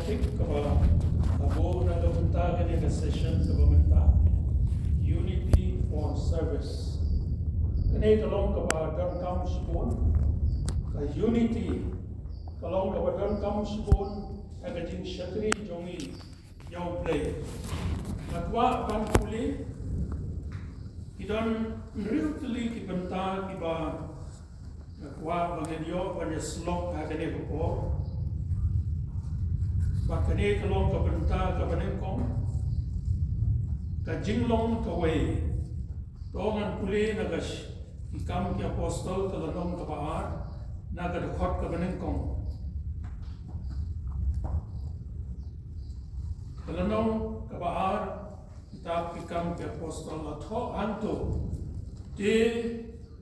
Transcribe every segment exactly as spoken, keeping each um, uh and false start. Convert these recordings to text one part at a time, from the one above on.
Kaba, kaba na ka bynta kane ka session kaba mynta, Unity for Service. Kane ka long kaba donkam shibun. Ka unity ka long kaba donkam shibun ha ka jingshakri jong ngi ïa U Blei. Nga kwah ban pule, ki don hynriew tylli ki bynta kiba nga kwah ba ngin ïoh ban ïa shlok ha kane ka por. Bad kane ka long ka bynta kaba nyngkong, ka jinglong kawei. To ngan pule na ka sh-, Ki Kam ki Apostol ka lynnong kaba ar, na ka dkhot kaba nyngkong. Ka lynnong kaba ar, kitab Ki Kam ki Apostol, la thoh hangto: Te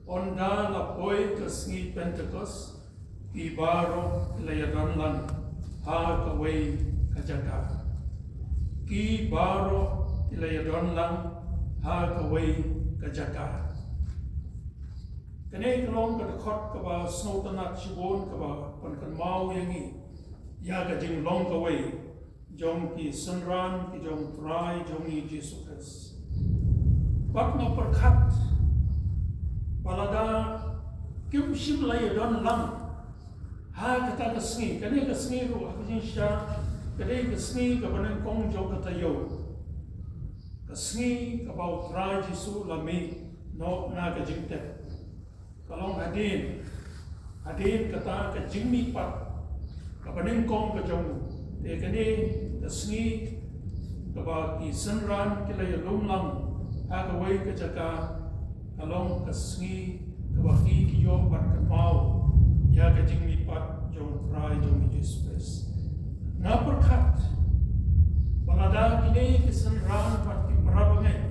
ynda la poi ka sngi Pentekost, ki baroh ki la ïadon lang ha kawei ka jaka. Ki baroh ki la ïadon lang ha kawei ka jaka. Kane ka long ka dkhot kaba sngewtynnat shibun, kaba pynkynmaw ïa ngi ïa ka jinglong kawei jong ki synran ki jong U Trai jong ngi Jisu Khrist. Bad nga pyrkhat ba lada kim shym la ïadon lang ha kata ka sngi, kane ka sngi ruh ha ka jingshisha ka dei ka sngi kaba nyngkong jong ka taïew, ka sngi kaba U Trai Jisu u la mih noh na ka jingtep. Ka long hadien, hadien kata ka jingmihpat kaba nyngkong ka jong u. Te kane ka sngi kaba ki synran ki la ïalum lang ha kawei ka jaka, ka long ka sngi kaba ki, ki ïoh ban kynmaw ïa ka jingmihpat jong U Trai jong ngi Jisu Khrist. Nga pyrkhat ba lada kine ki synran bad ki para bangeit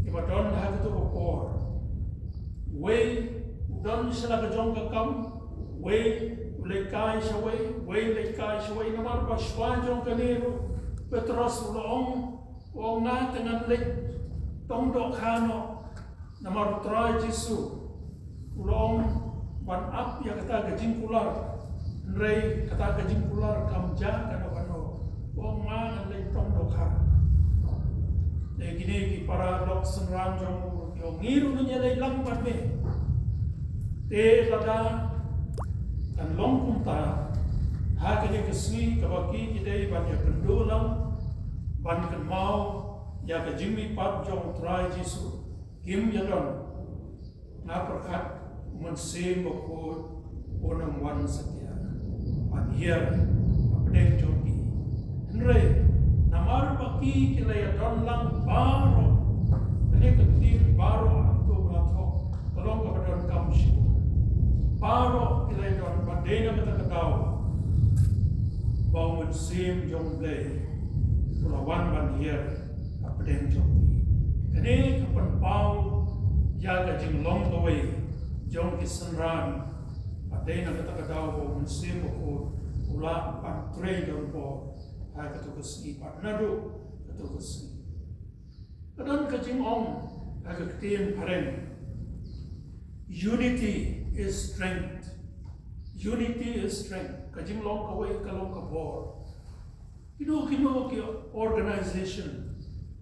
kiba don ha kato ka por, uwei u don sha la ka jong ka kam, uwei u leit kai shawei, uwei u leit kai shawei, namar ba shuwa jong kane ruh u Petros u la ong, u ong, nga te ngan leit tong dohkha noh. Namar U Trai Jisu u la ong ban ap ïa kata ka jingkular, hynrei kata ka jingkular kam jia kano kano. U ong, nga ngan leit tong dohkha. Te kine ki para lok synran jong u ki ong, ngi ruh ngin ïaleit lang bad me. Te lada kan long kumta, ha kane ka sngi kaba ki, ki dei ban ïakynduh lang ban kynmaw ïa ka jingmihpat jong U Trai Jisu, kim ïadon, nga pyrkhat U Mynsiem Bakhuid un ym wan satia ban hiar hapdeng jong ki. Hynrei namar ba ki, ki la ïadon lang baroh, kane ka ktien baroh hangto ba la thoh ka long kaba donkam shibun. Baroh ki la ïadon, bad dei na kata ka daw ba U Mynsiem jong U Blei u la wan ban hiar hapdeng jong ki. Kane ka pynpaw ïa ka jinglong kawei jong ki synran, bad dei na kata ka daw ba U Mynsiem Bakhuid u lah ban trei dohnud ha kato ka sngi bad naduh kato ka sngi. Ka don ka jingong ha ka ktien phareng, "Unity is strength." Unity is strength. Ka jinglong kawei ka long ka bor. Kino kino ki organization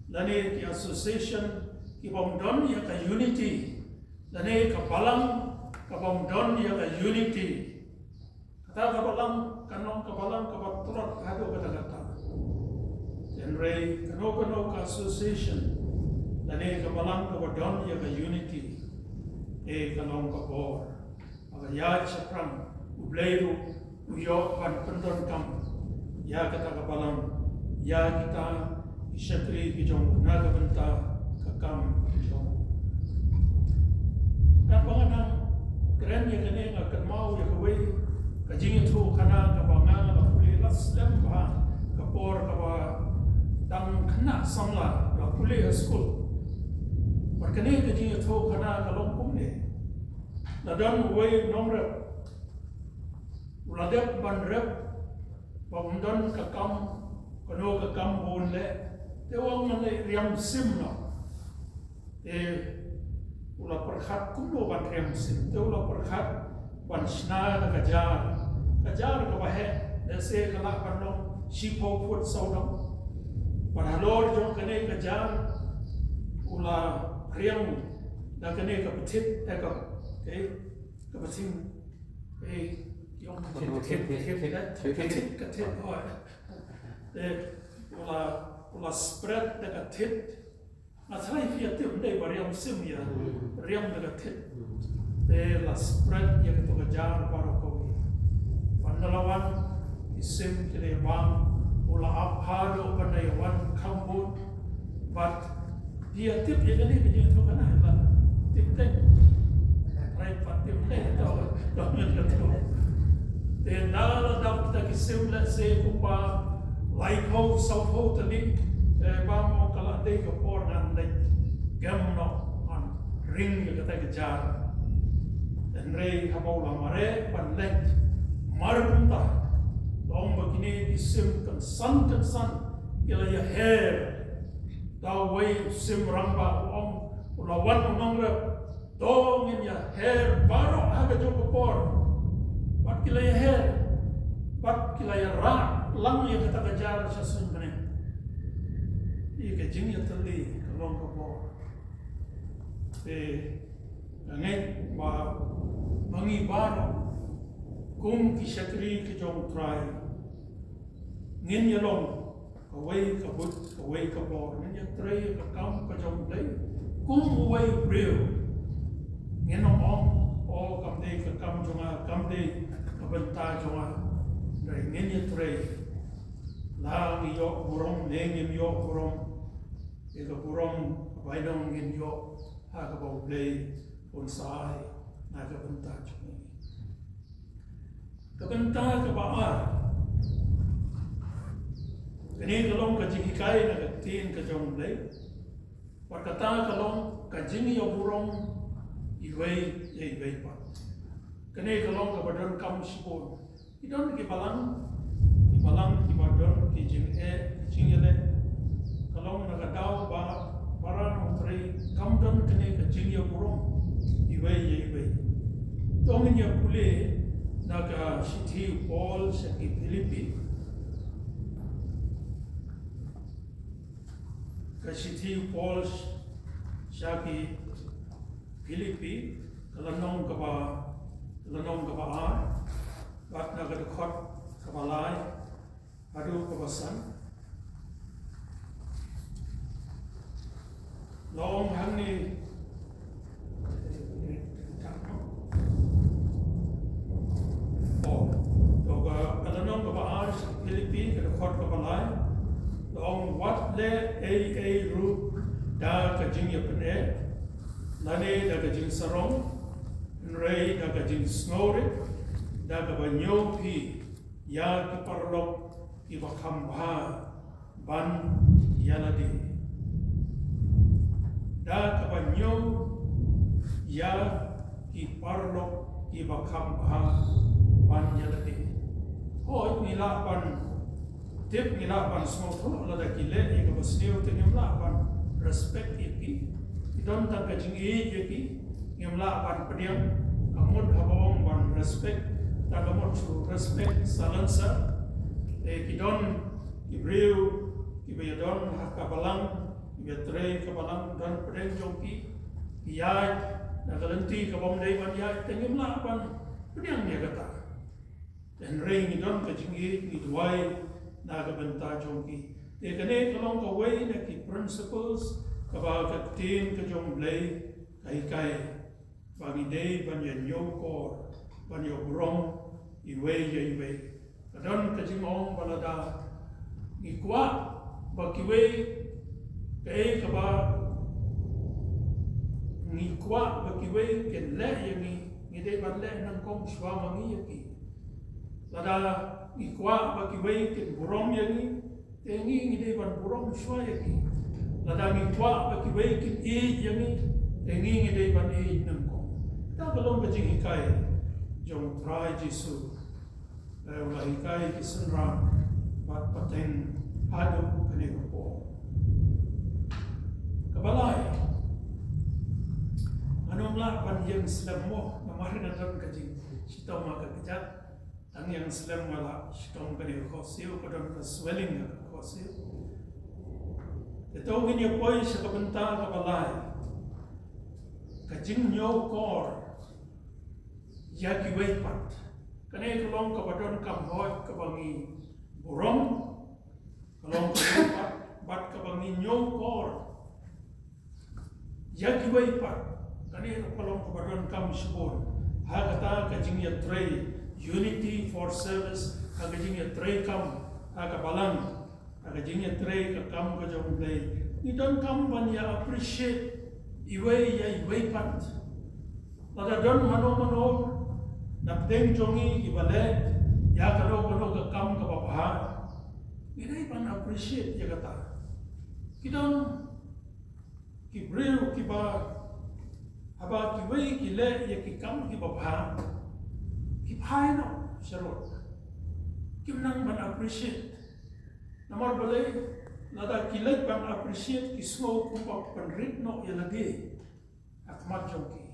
lane ki association kibym don ïa ka unity, lane ka balang kabym don ïa ka unity, kata ka balang kan long ka balang kaba tlot haduh katta katta. Hynrei kano kano ka association lane ka balang kaba don ïa ka unity, te ka long ka bor. Haba ïaid shaphrang, U Blei ruh u ïoh ban pyndonkam ïa kata ka balang, ïa kita ki shakri ki jong u na ka bynta ka kam ki jong u. Katba nga nang kren ïa kane, nga kynmaw ïa kawei ka jingïathuhkhana kaba nga la pule la slem bha, ka por kaba dang khynnah samla, la pule ha skul. Bad kane ka jingïathuhkhana ka long kumne. La don uwei u nongrep, u la dep ban rep, ba um don ka kam, kano ka kam ba un leh, te u ong, ngan leit riam sim noh. Te u la pyrkhat kumno ban riam sim, te u la pyrkhat ban shna da ka jar, ka jar kaba heh, lehse ka lah ban long shiphew phut sawdong. Bad halor jong kane ka jar u la riam da kane ka pthit, eh, ka, eh, ka pthit, eh, ka ong ka thit, ka thit, ka thit, ka thit, ka thit, oh, eh, u la, u la spread da ka thit. Nga tharai phi ïa tip, ym dei ba riam sim ïa, riam da ka thit. Te la spread ïa kato ka jar baroh kawei. Bad ynda la wan ki sim ki la ïa bam, u la ap haduh ban da ïa wan kham bun. Bad phi ïa tip ïa kane ka jingïathuhkhana, la tip teng. Tharai pat tip teng to, to ngin ka to. Te ynda la dap kita ki sim lehse kumba laiphew sawphew tylli, eh, bam, ong ka la dei ka por ngan leit gem noh, ngan ring ïa kata ka jar. Hynrei haba u la mareh ban leit, mar kumta, la ong ba kine ki sim kynsan kynsan ki la ïa her. Da uwei u sim rangbah u ong, u la wan u nongrep, to ngin ïa her baroh ha kajuh ka por. Bad ki la ïa her, bad ki la ïa rah lang ïa kata ka jar sha suiñ bneng. Ïa ka jingïatylli ka long ka bor. Te nga ngeit ba ma ngi baroh kum ki shakri ki jong U Trai, ngin ïa long kawei ka buit, kawei ka bor, ngin ïa trei ka kam ka jong U Blei kum uwei u briew. Ngin ym ong, o, kam dei ka kam jong nga, kam dei ka bynta jong nga. Hynrei ngin ïa trei, la ngi ïoh burom ne ngim ïoh burom, ïa ka burom bainong ngin ïoh ha kaba U Blei un sa ai na ka bynta jong ngi. Ka bynta kaba ar. Kane ka long ka jinghikai na ka ktien ka jong U Blei. Bad kata ka long ka jingïaburom iwei ïa iwei pat. Kane ka long kaba donkam shibun. Ki don ki balang, ki balang kiba don ki jingeh, ki jingïaleh. Ka long na ka daw ba para nongtrei kam don kane ka jingïaburom iwei ïa iwei. To ngin ïa pule na ka shithi u Paul sha ki Philippi. Ka shithi u Paul sha ki Philippi, ka lynnong kaba, ka lynnong kaba ar, bad na ka dkhot kaba lai haduh kaba san. La ong hangne, to ka, ka lynnong kaba ar sha ki Philippi, ka dkhot kaba lai. La ong, wat leh ei ei ruh da ka jingïapyneh, lane da ka jingsarong, hynrei da ka jingsngewrit, da kaba ñiew phi ïa ki paralok kiba kham bha ban ïa lade. Da kaba ñiew ïa ki paralok kiba kham bha ban ïa lade. Hooid, ngi lah ban tip, ngi lah ban sngewthuh lada ki leh ïa kaba sniew, te ngim lah ban respect ïa ki. Ki don tang ka jingïeit ïa ki. Ngim lah ban pdiang, ka mut haba ong ban respect, ta ka mut shu respect silencer. Te ki don ki briew kiba ïadon ha ka balang, kiba trei ka balang, don pdeng jong ki, ki ïaid na ka lynti kaba ym dei ban ïaid, te ngim lah ban pdiang ïa kata. Hynrei ngi don ka jingïeit, ngi duwai na ka bynta jong ki. Te kane ka long kawei na ki principles kaba ka ktien ka jong U Blei ka hikai, ba ngi dei ban ïa ñiewkor, ban ïa burom iwei ïa iwei. Ka don ka jingong ba lada ngi kwah ba kiwei, kaei kaba ngi kwah ba kiwei kin leh ïa ngi, ngi dei ban leh nyngkong shuwa ma ngi ïa ki. Lada ngi kwah ba kiwei kin burom ïa ngi, te ngi ngi dei ban burom shuwa ïa ki. Lada ngi kwah ba kiwei kin ïeit ïa ngi, te ngi ngi dei ban ïeit nyngkong. Kata ka long ka jinghikai jong U Trai Jisu. Eh, u la hikai ki synran bad pateng haduh kane ka por. Kaba lai, ngan ym lah ban ïeng slem mo, namar nga don ka jingshitom ha ka kjat. Tang ïa slem nga la shitom kane ka khohsiew, ka don ka swelling ha ka khohsiew. Te to ngin ïa poi sha ka bynta kaba lai. Ka jingñiewkor ïa kiwei pat. Kane ka long kaba donkam hooid kaba ngi burom. Ka long kawei pat, bad kaba ngi ñiewkor ïa kiwei pat. Kane ka long kaba donkam shibun ha kata ka jingïatrei, unity for service, ha ka jingïatrei kam ha ka balang, ha ka jingïatrei ka kam ka jong U Blei. Ngi donkam ban ïa appreciate iwei ïa iwei pat. Lada don mano mano na pdeng jong ngi kiba leh ïa kano kano ka kam kaba bha, ngi dei ban appreciate ïa kata. Ki don ki briew kiba, haba kiwei ki leh ïa ki kam kiba bha, ki phai noh sharud. Kim nang ban appreciate. Namar balei? Lada ki leit ban appreciate, ki sngew kumba pynrit noh ïa lade ha khmat jong ki.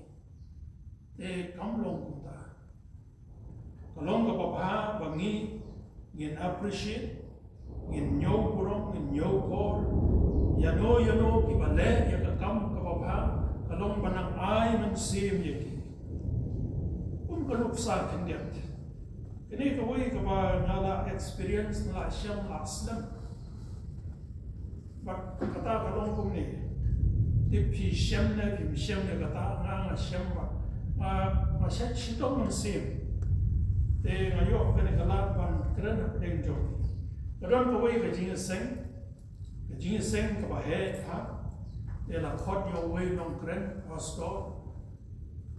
Te kam long kumta. Ka long kaba bha ba ngi ngin appreciate, ngin ñiew burom, ngin ñiew kor ïano ïano kiba leh ïa ka kam kaba bha. Ka long ba nang ai mynsiem ïa ki. Kum ka nuksa khyndiat. Kane kawei kaba nga la experience, nga la shem, la slem. Bad kata ka long kumne. Te phi shem ne phim shem ïa kata, nga nga shem bad nga, nga shet shitom mynsiem. Te nga ïoh kane ka lad ban kren hapdeng jong. Ka don kawei ka jingïaseng. Ka jingïaseng kaba heh ha. Te la khot ïa uwei u nongkren, pastor.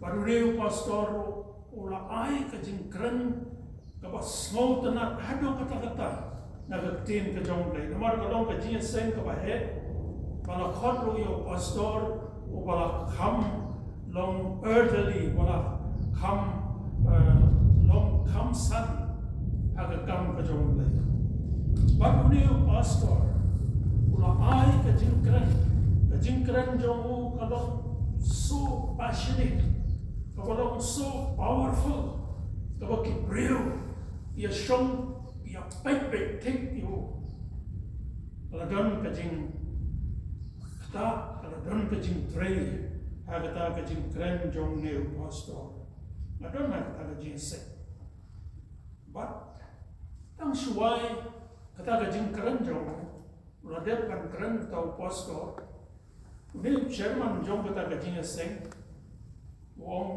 Bad une u pastor u la ai ka jingkren kaba sngewtynnat haduh katta katta na ka ktien ka jong U Blei. Namar ka long ka jingïaseng kaba heh, ba la khot ruh ïa u pastor uba la kham long elderly, ba la kham, eh, long kham san ha ka kam ka jong U Blei. Bad une u pastor u la ai ka jingkren, ka jingkren jong u ka long so passionate, kaba long so powerful, kaba ki briew ïa shong, ïa peit peit thik ïa u. Ka la don ka jing, kata, ka la don ka jingtrei ha kata ka jingkren jong une u pastor. Ka don ha kata ka jingïaseng. Bad tang shuwa ïa kata ka jingkren jong u, u la dep ban kren uta u pastor, une u chairman jong kata ka jingïaseng u ong,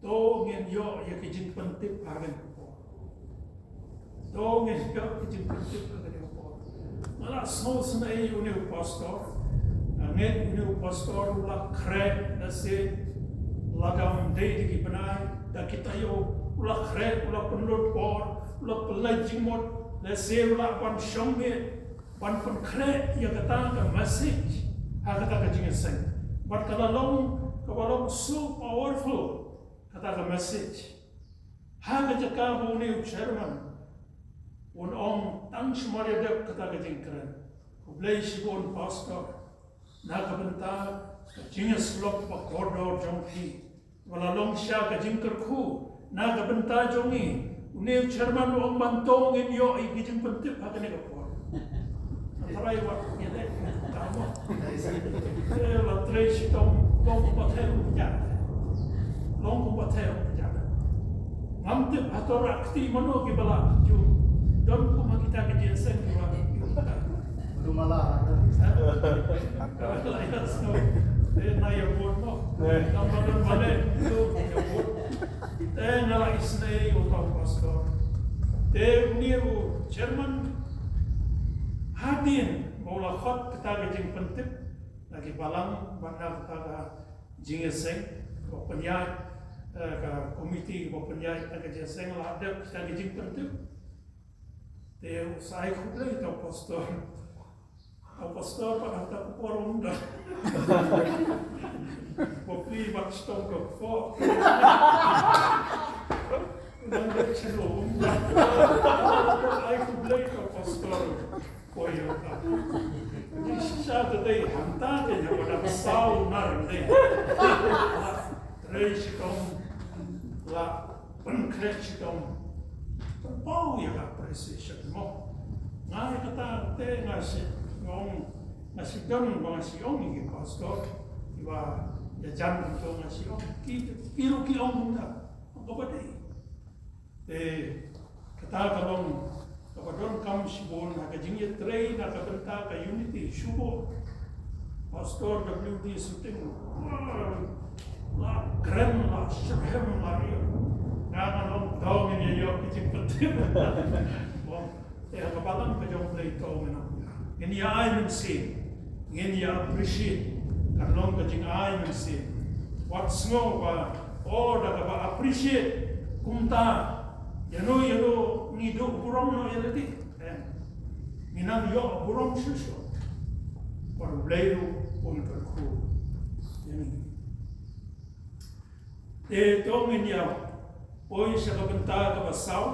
to ngin ïoh ïa ki jingpyntip ha kane ka por. To ngin ïoh ïa ki jingpyntip ha kane ka por. Nga la sngewsynei ïa une u pastor. Nga ngeit une u pastor u la khreh, lehse lada ym dei da ki bnai, da ki taïew, u la khreh, u la pynlut por, u la pynlait jingmut, lehse u la ban shong miet ban pynkhreh ïa kata ka message ha kata ka jingïaseng. Bad ka la long kaba long so powerful kata ka message. Ha ka jaka ba une u chairman un ong, tang shu mar ïa dep kata ka jingkren. Khublei shibun pastor na ka bynta ka jingïasyllok ba kordor jong phi. Ba la long sha ka jingkyrkhu na ka bynta jong ngi. Une u chairman u ong ban to ngin ïoh ïa ki jingpyntip ha kane ka por. Nga tharai wat ngi leh ka mo. Eh, la trei shitom, long kumba theh u pynjah. Long kumba theh u pynjah. Ngam tip hato rah kti mano kiba la ju don kum ha kita ki jingïaseng kiba la ju. Mano mala. Eh, na ïa vote mo. Nang ba don bale tu ïa vote. Te nga la isynei ïa uta u pastor. Te une u chairman hadien ba u la khot kita ki jingpyntip na ki balang bad na kita ka jingïaseng, ka pynïaid, eh, ka komiti ka pynïaid na ka jingïaseng la dep kita ki jingpyntip. Te u sa ai khublei ïa uta u pastor. Ka pastor pat hangta ka por um don. Ba plie bad shitom ka pok. Nang dei shalom. Ai khublei ka pastor. Poi ïa ka. Ni shisha te dei hangta te ïa ka dang saw nar dei. Trei shitom la pynkhreh shitom. Paw ïa ka appreciation mo. Nga ïa kata te nga shi ngong nga shi don ba nga shi ong ïa ki pastor. Iba ïa jan to nga shi ong ki ki ru ki ong kumta. Ko ba dei. Te kata ka long kaba donkam shibun ha ka jingïatrei na ka bynta ka unity shuh. Pastor W D Suting la kren la shirhem la ri. Nga nga long dong ïa ïoh ki jingpyntip. Te ha ka balang ka jong Blei to ngin ïa ai mynsiem. Ngin ïa appreciate. Kan long ka jingai mynsiem. Wat sngew ba o da kaba appreciate kumta. Ïano ïano ngi duh burom noh ïa lade. Ngi nang ïoh burom shuh shuh. Ba U Blei ruh un kyrkhu ïa ngi. Te to ngin ïa poi sha ka bynta kaba saw.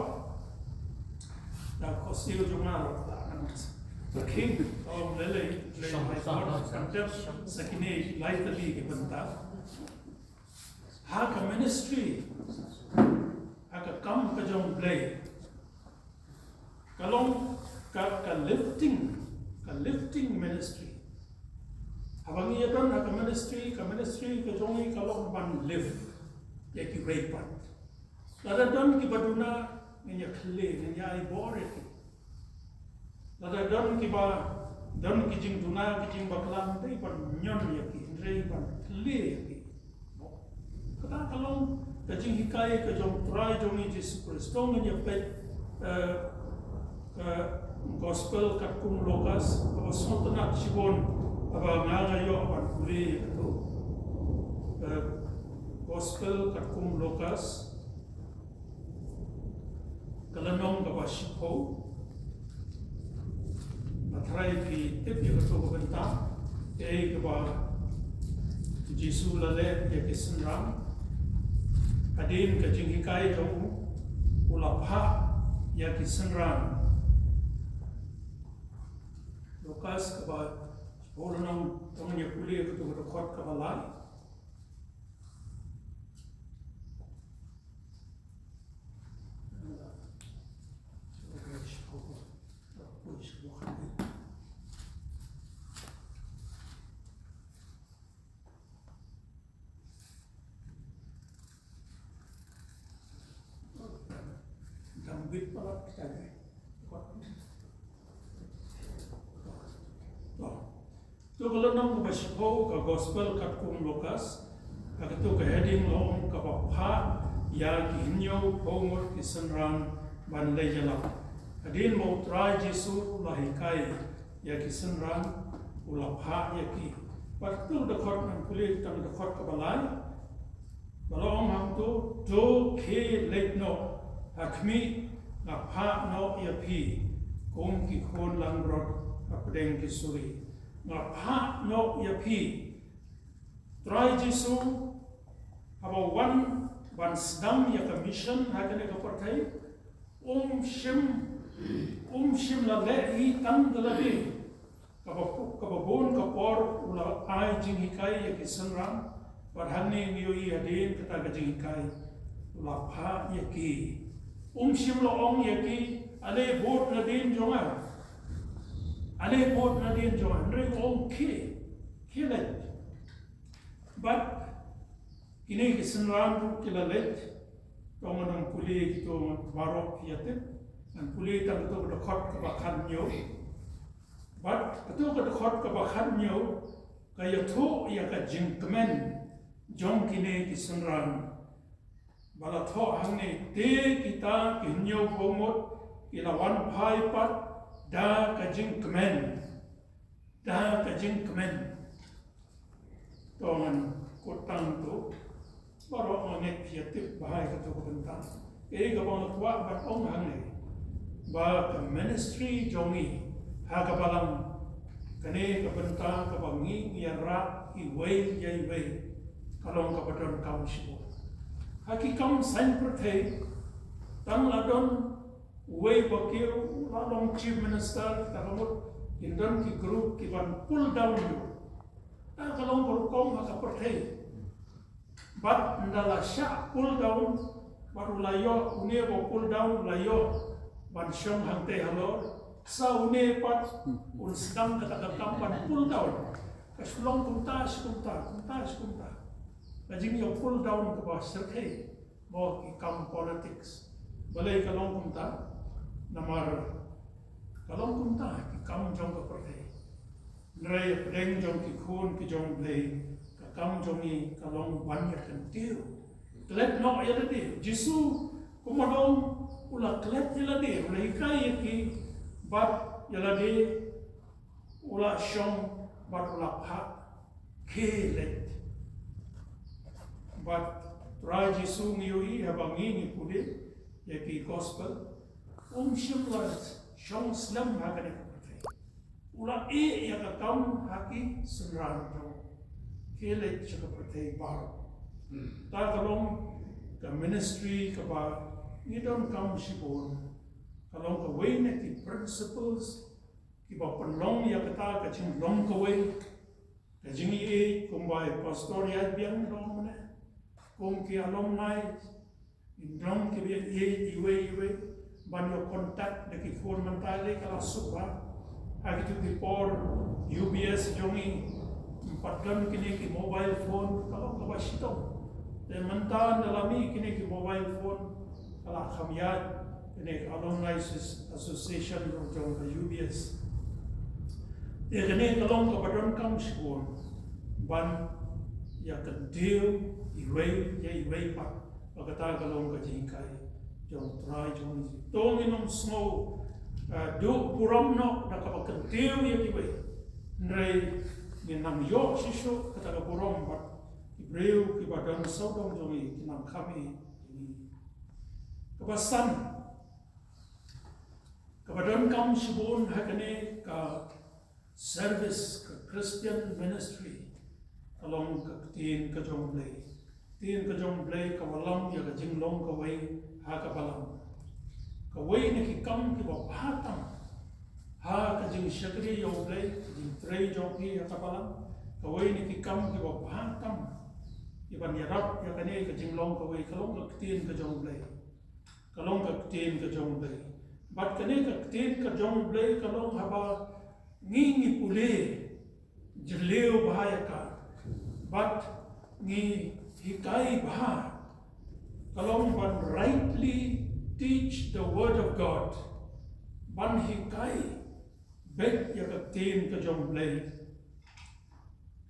Da ko siew jong nga ruh la nang sa. King, oh lele, lele mai por, sa kine lai tylli ki bynta. Ha ka ministry, ha ka kam ka jong Blei. Ka long ka, ka lifting, ka lifting ministry. Haba ngi ïa don ha ka ministry, ka ministry ka jong ngi ka long ban lift ïa kiwei pat. Lada don kiba duna, ngin ïa khleh, ngin ïa ai bor ïa ki. Lada don kiba don ki jingduna, ki jingbakla, ngim dei ban ñion ïa ki, hynrei ban khleh ïa ki. Kata ka long ka jinghikai ka jong U Trai jong ngi Jisu Khrist. To ngin ïa peit, eh, ka gospel katkum u Lukas, kaba sngewtynnat shibun, haba nga nga ïoh ban pule ïa kato. Eh, gospel katkum u Lukas, ka lynnong kaba shiphew. Nga tharai phi tip ïa kato ka bynta, kaei kaba u Jisu u la leh ïa ki synran. Hadien ka jinghikai jong u, u la phah ïa ki synran. Lukas kaba shiphew lynnong, to ngin ïa pule ïa kato ka dkhot kaba lai. To ka lynnong kaba shiphew ka gospel katkum u Lukas, ha kato ka heading la ong kaba phah ïa ki hynñiewphew ngut ki synran ban leit ïalap. Hadien ba u Trai Jisu u la hikai ïa ki synran, u la phah ïa ki. Bad kato ka dkhot ngan pule tang ka dkhot kaba lai. Ba la ong hangto, to khie leit noh, ha khmih, nga phah noh ïa phi kum ki khun langbrot hapdeng ki suri. Nga phah noh ïa phi. Trai Jisu haba wan ban sdang ïa ka mission ha kane ka pyrthei, um shym, um shym la leh hi tang da lade. Kaba, kaba bun ka por u la ai jinghikai ïa ki synran, bad hangne ngi ïohi hadien kata ka jinghikai u la phah ïa ki. Um shym la ong ïa ki, ale bud nadien jong nga. Ale bud nadien jong nga. Hynrei u ong khie, khie leit. Bad kine ki synran ruh ki la leit. To ngan ym pule kito baroh ïa tip. Ngan pule tang kato ka dkhot kaba khathynñiew. Bad kato ka dkhot kaba khathynñiew ka ïathuh ïa ka jingkmen jong kine ki synran. Ba la thoh hangne, te kita ki hynñiewphew ngut ki la wan phai pat da ka jingkmen. Da ka jingkmen. To ngan kut tang to. Baroh nga ngeit phi ïa tip bha ïa kato ka bynta. Kaei kaba nga kwah ban ong hangne, ba ka ministry jong ngi ha ka balang, kane ka bynta kaba ngi ïarah iwei ïa iwei, ka long kaba donkam shibun. Ha ki kam saiñ pyrthei, tang la don uwei ba kiew u la long chief minister, ta ka mut kin don ki group ki ban pull down ïa u. Ta ka long ka rukom ha ka pyrthei. Bad ynda la shah pull down, Bad u la ïoh, une ba pull down u la ïoh ban shong hangtei halor. Sa une pat un sdang kata ka kam ban pull down. Ka shu long kumta shi kumta, kumta shi kumta. Ka jingïoh pull down kaba shyrkhei mo ki kam politics. Balei ka long kumta? Namar ka long kumta ki kam jong ka pyrthei. Hynrei hapdeng jong ki khun ki jong U Blei, ka kam jong ngi ka long ban ïa kyntiew. Klet noh ïa lade. Jisu kumno u la klet ïa lade, u la hikai ïa ki, bad ïa lade u la shong bad u la phah, khie leit. Bad Trai Jisu ngi ïohi haba ngi ngi pule ïa ki gospel, um shym la shong slem ha kane ka pyrthei. U la ïeh ïa ka kam ha ki synran jong u. Khie leit sha ka pyrthei baroh. Ta ka long ka ministry kaba ngi donkam shibun. Ka long kawei na ki principles kiba pynlong ïa kata ka jinglong kawei, ka jingïeit, kumba i pastor ïa biang long mane, kum ki alumni, ngin long kiba ïeit iwei iwei, ban ïoh contact da ki phone mynta lei ka la suk bha. Ha kito ki por U B S jong ngi, ym pat don kine ki mobile phone, ka long kaba shitom. Te mynta ynda la mih kine ki mobile phone, ka la kham ïaid kane ka Alumni Association ruh jong ka U B S. Te kane ka long kaba donkam shibun ban ïa kyntiew iwei ïa iwei pat ba kata ka long ka jinghikai jong U Trai jong ngi. To ngin ym sngew, ah, duh burom noh da kaba kyntiew ïa kiwei. Hynrei ngin nang ïoh shisha kata ka burom bad ki briew kiba don sawdong jong ngi kin nang kham ïeit ïa ngi. Kaba san, kaba donkam shibun ha kane ka service, ka Christian ministry, ka long ka ktien ka jong U Blei. Ktien ka jong U Blei ka wallam ïa ka jinglong kawei ha ka balang. Kawei na ki kam kiba bha tam ha ka jingshakri ïa U Blei, ka jingtrei jong phi ha ka balang. Kawei na ki kam kiba bha tam kiban ïarap ïa kane ka jinglong kawei ka long ka ktien ka jong U Blei. Ka long ka ktien ka jong U Blei. Bad kane ka ktien ka jong U Blei ka long haba ngi ngi pule jylliew bha ïa ka, bad ngi hikai bha. Ka long ban rightly teach the word of God. Ban hikai beit ïa ka ktien ka jong U Blei.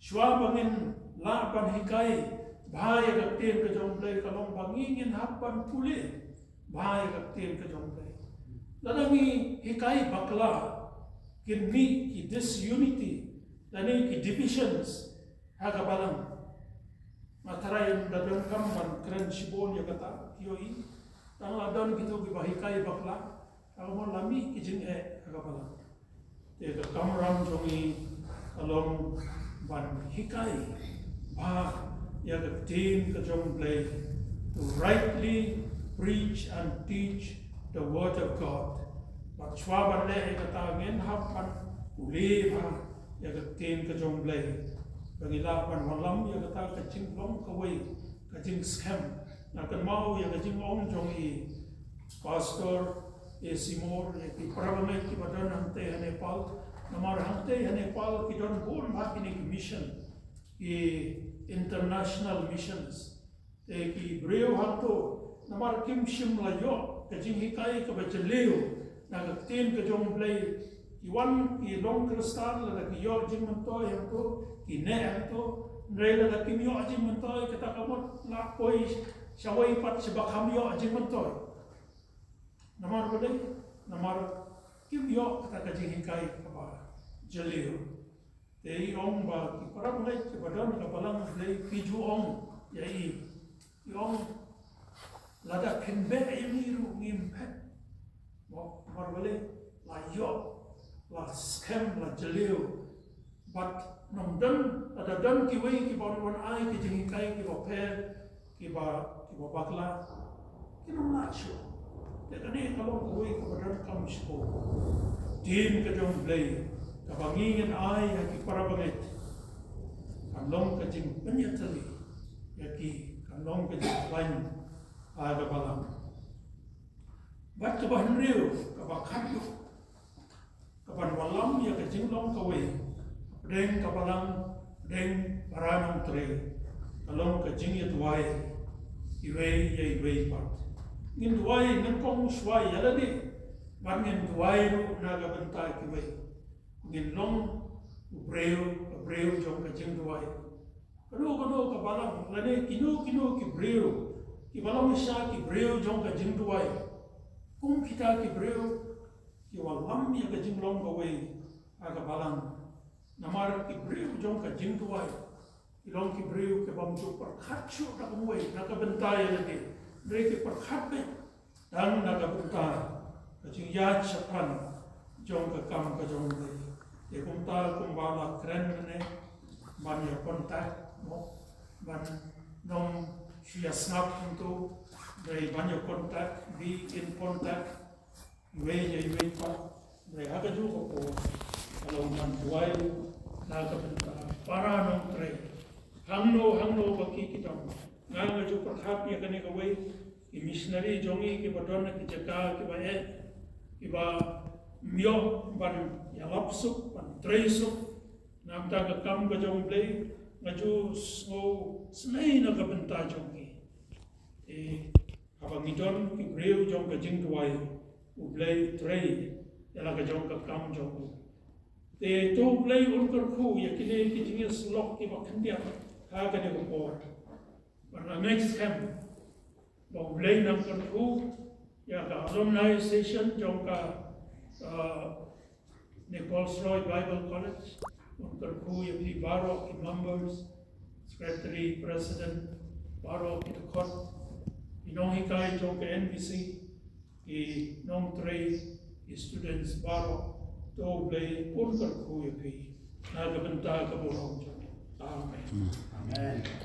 Shuwa ba ngin lah ban hikai bha ïa ka ktien ka jong U Blei ka long ba ngi ngin hap ban pule bha ïa ka ktien ka jong U Blei. Lada ngi hikai bakla, kin mih ki disunity lane ki divisions ha ka balang. Nga tharai ym da donkam ban kren shibun ïa kata, ïohi tang la don kito kiba hikai bakla, ka mut la mih ki jingeh ha ka balang. Te ka kamram jong ngi ka long ban hikai bha ïa ka ktien ka jong U Blei, to rightly preach and teach the word of God. Bad shuwa ban leh ïa kata ngin hap ban pule bha ïa ka ktien ka jong U Blei, ba ngi lah ban wallam ïa kata ka jinglong kawei, ka jingskhem. Nga kynmaw ïa ka jingong jong i Pastor A C Moore, ïa ki para bangeit kiba don hangtei ha Nepal. Namar hangtei ha Nepal ki don bun bha kine ki mission, ki international missions. Te ki briew hangto, namar kim shym la ïoh ka jinghikai kaba jylliew na ka ktien ka jong U Blei, ki wan ki long Khristan lada ki ïoh jingmyntoi hangto, ki neh hangto. Hynrei lada kim ïoh jingmyntoi, kata ka mut la poi shawei pat shaba kham ïoh jingmyntoi. Namar balei? Namar kim ïoh kata ka jinghikai kaba jylliew. Te i ong ba ki para bangeit kiba don ha ka balang U Blei, phi ju ong ïa i, i ong, lada phin beh ïa ngi ruh ngim phet. Mo, namar balei? La ïoh, la skhem, la jylliew. Bad ym don, lada don kiwei kiba wan ai ki jinghikai kiba pher, kiba, kiba bakla, kin ym lah shuh. Te kane ka long kawei kaba donkam shuh. Ktien ka jong U Blei kaba ngi ngin ai ha ki para bangeit kan long ka jingpynïatylli ïa ki, kan long ka jingkhlaiñ ha ka balang. Bad kaba hynriew, kaba khatduh, kaban wallam ïa ka jinglong kawei hapdeng ka balang, hapdeng para nongtrei, ka long ka jingïaduwai iwei ïa iwei pat. Ngin duwai nyngkong shuwa ïa lade, bad ngin duwai ruh na ka bynta kiwei. Ngin long u briew, u briew jong ka jingduwai. Kano kano ka balang, lane kino kino ki briew kiba long shisha ki briew jong ka jingduwai, kum kita ki briew ki wallam ïa ka jinglong kawei ha ka balang. Namar ki briew jong ka jingduwai ki long ki briew kibym ju pyrkhat shuh da kumwei na ka bynta ïa lade, hynrei ki pyrkhat beit tang na ka bynta ka jingïaid shaphang jong ka kam ka jong U Blei. Te kumta kumba la kren mynne, ban ïa contact, mo, ban nym shu ïa sngap hangto, hynrei ban ïa contact, be in contact iwei ïa iwei pat, hynrei ha kajuh ka por ka long ban duwai na ka bynta para nongtrei hangno hangno ba ki ki don. Nga nga ju pyrkhat ïa kane kawei, ki missionary jong ngi kiba don ha ki jaka kiba eh, kiba ym ïoh ban ïalap suk, ban trei suk na ka bynta ka kam ka jong U Blei. Nga ju sngewsynei na ka bynta jong ki. Te haba ngi don ki briew jong ka jingduwai, U Blei u trei ïa la ka jong ka kam jong u. Te to U Blei un kyrkhu ïa kine ki jingïasyllok kiba khyndiat ha kane ka por. Bad nga ngeit skhem ba U Blei un kyrkhu ïa ka alumni session jong ka, uh, Nichols Roy Bible College. Un kyrkhu ïa phi baroh ki members, secretary, president, baroh ki dkhot, ki nonghikai jong ka N B C, ki nongtrei, ki students baroh. To U Blei un kyrkhu ïa phi na ka bynta ka burom jong U. Amen. Amen.